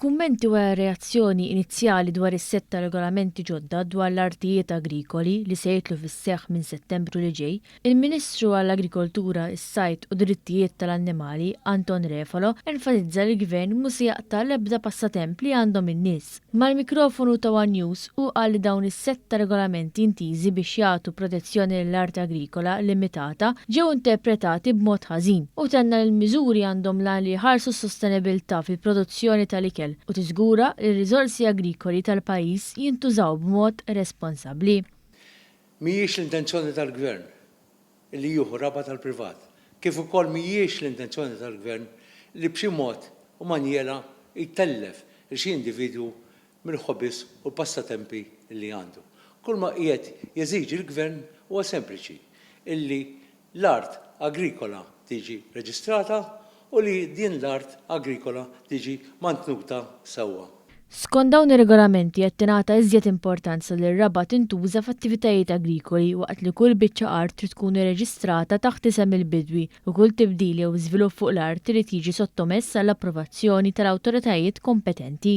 F'kummenti wara reazzjoni inizjali dwar is-sett ta' regolamenti ġodda dwar l-artijiet agrikoli li se jidħlu fis-seħħ minn Settembru li ġej, il-Ministru għall-Agrikoltura, is-Sajd u Drittijiet tal-Annimali, Anton Refalo, enfasizza li l-Gvern mhu se jaqta' l-ebda passatemp li għandhom in-nies. Mal-mikrofonu ta' One News hu qal li dawn is-sett ta' regolamenti intiżi biex jagħtu protezzjoni lill-art agrikola limitata ġew interpretati b'mod ħażin u tenna li l-miżuri għandhom l-għan li jħarsu s-sostenibilità fil-produzzjoni tal-ikel u tiżgura li r-riżorsi agrikoli tal-pajjiż jintużaw b'mod responsabbli. Mhijiex l-intenzjoni tal-Gvern li jieħu raba' tal-privat, kif ukoll mhijiex l-intenzjoni tal-Gvern li b'xi mod u manjiera jtellef lil xi individwu mill-hobbies u l-passatempi li għandu. Kull ma qiegħed jeżiġi l-Gvern huwa sempliċi, illi l-art agrikola tiġi reġistrata u li din l-art agrikola tiġi mantnuta sewwa. Skont dawn ir-regolamenti qed tingħata iżjed importanza li r-raba' tintuża f'attivitajiet agrikoli waqt li kull biċċa art trid tkun irreġistrata taħt isem il-bidwi u kull tibdil jew żvilupp fuq l-art irid jiġi sottomess għall-approvazzjoni tal-awtoritajiet kompetenti.